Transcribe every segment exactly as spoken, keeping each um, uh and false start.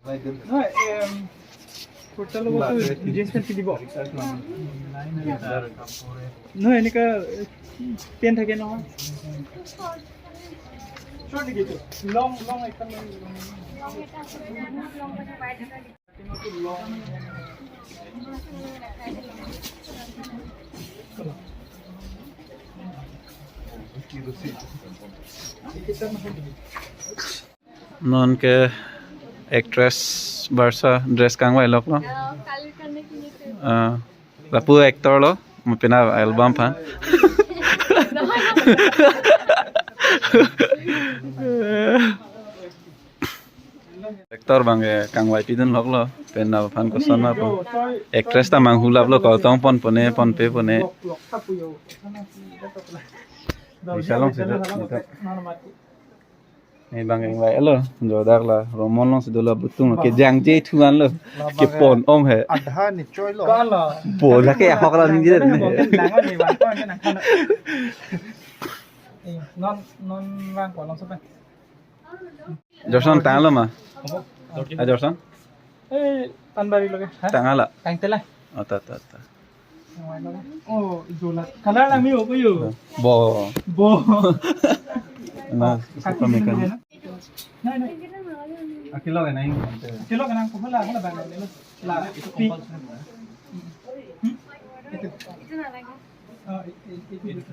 নহয়, এম, কুৰ্তাৰ লগতো জিন্স পেণ্ট পিন্ধিব। নহয়, এনেকা, এ, পেণ্ট থাকে নহয়। শ্বৰ্ট নেকি এইটো? লং, লং এটা লৈ long. Non ke actress Barsa dress kangvai loklo. Oh, kali karne ke liye to. Ah, lapu actor lo, mo pina album aphan. Actor abang ke kangvai pidun loklo, pen aphan koson ma po. Actress ta manghulaplo, kotong pon pone, ponpe pone. Bisa long sih, dak. Ne abang kangvai lo, jodak la, Roman long si dolo butung lo, kejangje thu-an lo, kepon om he. Adha ni choi lo. Bola ke ahok la ningje ne. Non, non lang ko long sopen. Jorson tanglo ma? Apa? Ah, Jorson? Eh, Tanbari loke. Hah? Tanglo. Tangte la. Oh, ta, ta, ta. Oh, ijola. Color lang mi opo yo. Bo. Bo. Na, suka mekan. Nai, nai. Akilo nai. Akilo nang ko hala, hala bang. La. Itu compulsory. Hmm? Itu. Itu na lagi. Oh, i-, i-, itu.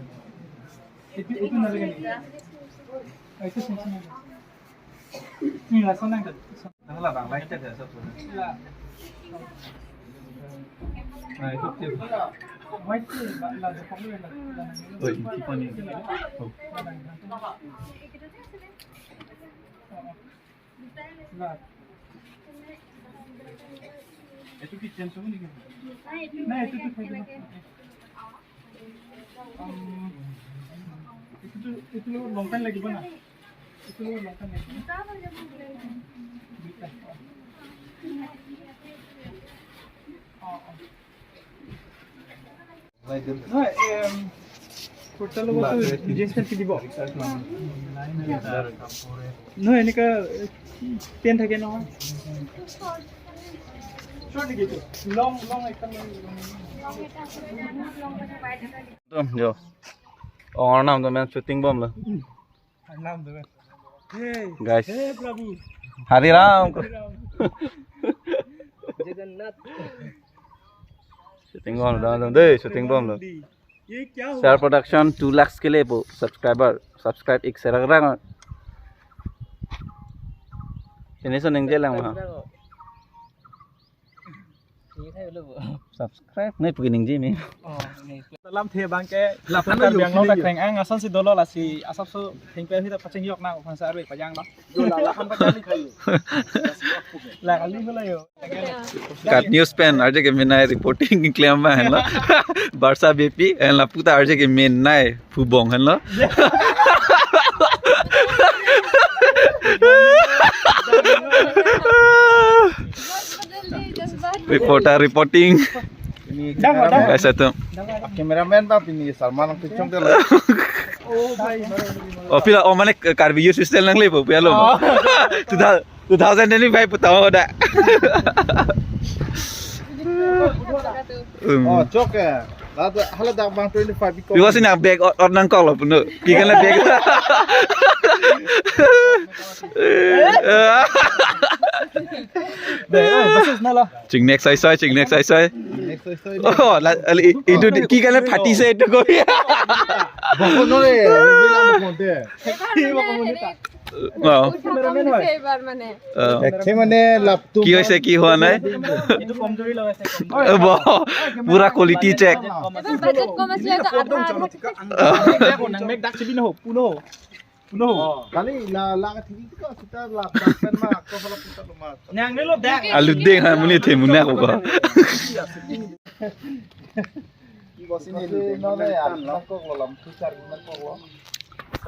Itu, itu na lagi. Oh, itu sini, sini. Ini lah, sana kan. Hala bang, light check ya, satu. Iya. Nah, itu tip. White sih, lah, lah, Jokowi lah. Oh, ini tipe nih. Oh. Nah. Itu kitchen semua nih. Nah, itu tuh. Hmm, itu tuh, itu long pant lagi mana? Itu long pant lagi. নহয়, এম, কুৰ্তাৰ লগতো jeans pant পিন্ধিব। নহয়, এনেকা, এ, পেণ্ট থাকে নহয়। শ্বৰ্ট নেকি এইটো? লং, লং একটা লৈ লং। একদম, jo. Ong arnam to men shooting bomlo. Guys. Hey Prabhu. Hare राम। Jagannath. Shooting bomlo, dei, shooting bomlo। ये क्या हुआ? Sir Production two lakhs ke liye po subscriber, subscribe ik serak rang. Sini so ningje lang ma. Subscribe nai pu ningje me. Oh, nai. Salam the abang ke. Lapan Karbi Anglong ta kreng ang ason si dolo lasi asap so thengpe hita pacheng yok na aphan sa arve pajang lo. Yo, la, lapan pachang ni khayo. La kali hula yo. Kat News pen arje ke menai reporting klem abang lo. Barsa B P en lapu ta arje ke menai. Phubong henlo. Reporter reporting. Guys, atum. Cameraman ta pini Salman ang pichong telo. Oh, pila, oh, mane Karbi Youth Festival nangle po, pia lo. Oh. Two thousand, two thousand twenty-five pu tama da. Hmm. Oh, chok eh. Lada, hala dak bang twenty-five biko. Because ini bag or, or nangkok lo puno. Kikan le bag. Deh, oh, basis na lo. Chingnek sai sai, chingnek sai sai. Next, next, next. Oh, la, ali, itu di, kikan le pati sai itu ko. Bako no le, bilang mo konte. Wow. Cameraman হয়। এইবাৰ মানে। অ। একে মানে লাভটো কি হৈছে, কি হোৱা নাই? এইটো কমজোৰি লগাইছে, কমজোৰি। অ, বাহ, পুৰা quality check। এইবাৰ বাজেট কম আছিলে, তো আধা আধা। Nang mek dak chibi na ho, puno ho. Puno ho. Kali la la ka thili ko kita la dak pen ma ko pala puta lo ma. Nang ne lo dak. Alu deng ha muni the muna ko ko.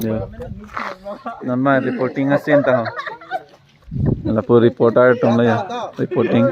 Yo. Nama reporting asin ta ho. Lapu reporter atum la ya. Reporting.